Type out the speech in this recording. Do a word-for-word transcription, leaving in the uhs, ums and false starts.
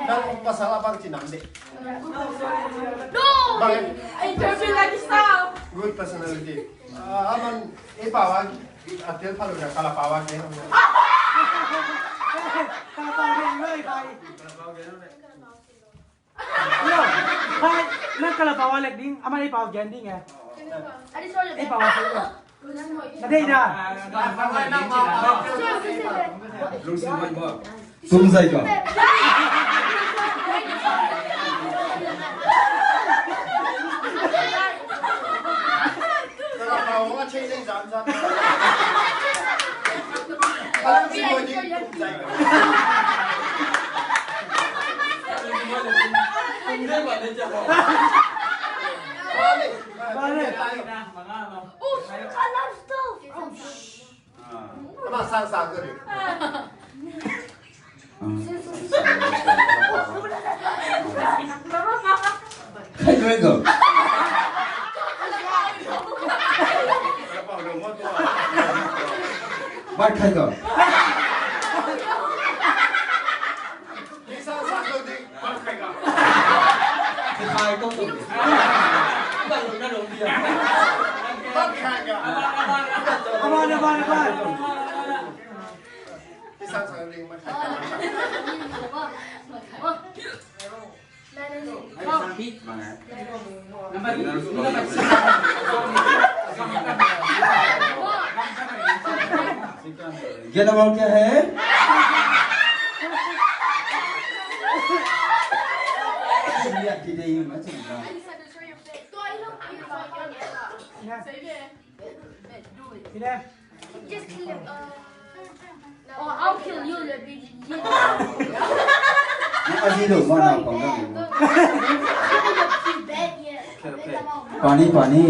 Nang pasal a bang ci nam ding? No! Bang, eh? Interview lagi sa. Good personality. Ah, aman, eh, pawag. Atil palu na, kala pawag, eh. Kala pawag, eh, eh, eh. Yo, hai, nang kala pawag lek ding, aman eh pawag gen ding, eh. Eh, pawag lek ding. Na deih na. Tung zai ko. Vale. Khai ko, khai ko. Bat khai ko. Khai ko. Bat khai ko. Aman, aman, aman. ये नंबर क्या है? ये दे, ये मैं चलूंगा। Just kill him. Oh, I'll kill you, le. Nang a zi lo, ma nau pang nang. Pani, pani.